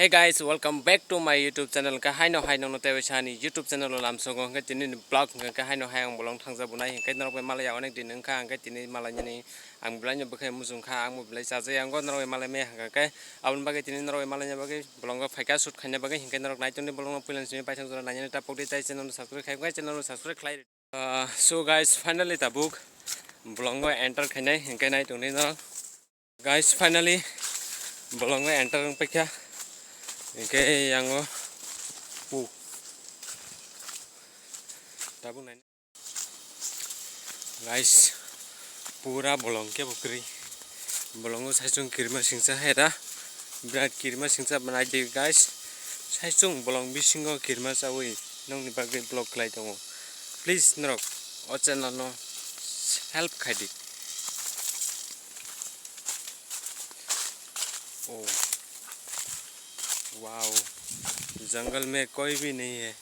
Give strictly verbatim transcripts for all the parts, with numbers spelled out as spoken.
Hey guys, welcome back to my YouTube channel. Hwnkhe haino hai nongno teibo sani YouTube channel o lamsogo. Hwnkhe tini ni vlog hwnkhe haino hai ang bolong thangjak bunai. Hwnkhe norok bai malaya onek din wngkha. Hwnkhe tini malainani ang belai no bwkhai muchung kha. Ang bo belai chajai ang go norok bai malai maya hwnkhe. Aboni bagwi tini norok bai malaina bagwi bolongo phaikha shoot khaina bagwi. Hwnkhe norok naitoni bolongno puilani simi paithak jora nainani ta pokdi tai channel no subscribe khai, channel no subscribe khlai. Ah, so guys, finally tabuk bolongo enter khainai, hwnkhe nai tongdi norok. Guys, finally bolongo enter wng paikha, hwnkhe yango pu tabuk nai. Guys, pura bolong kebo kwrwi. Bolongo saichung kirima singcha hai da. Birat kirima singcha nai di guys. Saichung bolong bisingo kirima chawi nongni bagwi vlog khlai tongo. Please norok o channel no help khai di. Oh. Wow. जंगल में कोई भी नहीं है,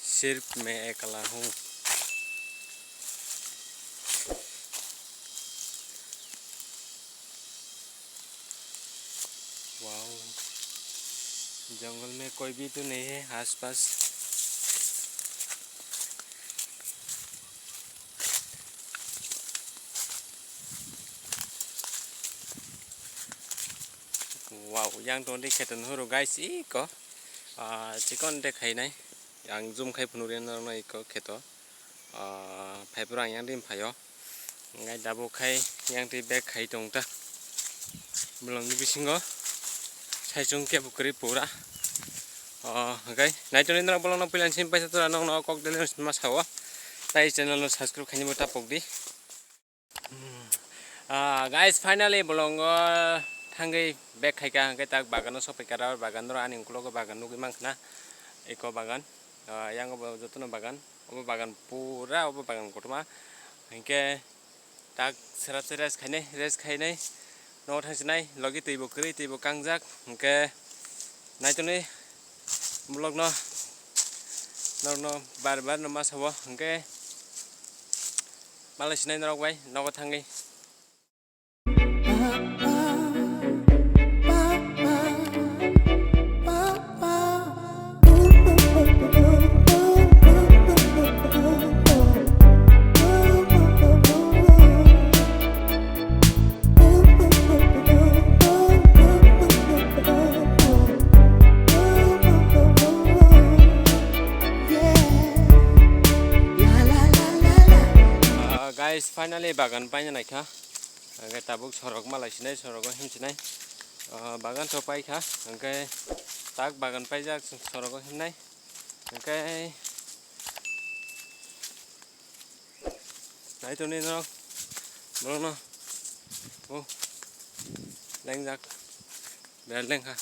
सिर्फ मैं अकेला हूँ। Wow. जंगल में कोई भी तो नहीं है आसपास। Wow, yang tongdi kheto nuhuru guys, iko, ah, chikon de khainai. Ang zoom khai phunukri norokno iko kheto. Ah, phai phuru ang yang rim phaio. Ngai dabo khai yang twi bag khai tong ta. Bolongni bisingo saichung kebo kwrwi pura. Oh, hwnkhe naitoni norok bolongno puilani simi paisa tora nokno kok dele ma sao. Tai channel no subscribe khainani bo ta pokdi. Ah, guys, finally bolongo thangwi bag khaika, hwnkhe tak bagano sophaika, rubber bagan, oro ani ukulogo bagan nugwi mankha na, eko bagan, ah, yango bo jotono bagan, obo bagan pura, obo bagan kotorma, hwnkhe tak serap se rest khainai, rest khainai, nogo thangsinai, logi twibo kwrwi, twibo kangjak, hwnkhe naitoni vlog no norokno bar bar no ma sao, hwnkhe malai sinai norok bai nogo thangwi. Ah, guys, finally bagan paina naikha. Hwnkhe tabuk sorok malai sinai, sorogo himsinai. Ah, bagan to paikha, hwnkhe tak bagan paijak, sorogo himnai. Hwnkhe naitoni norok borokno, oh, lengjak, birat lengkha.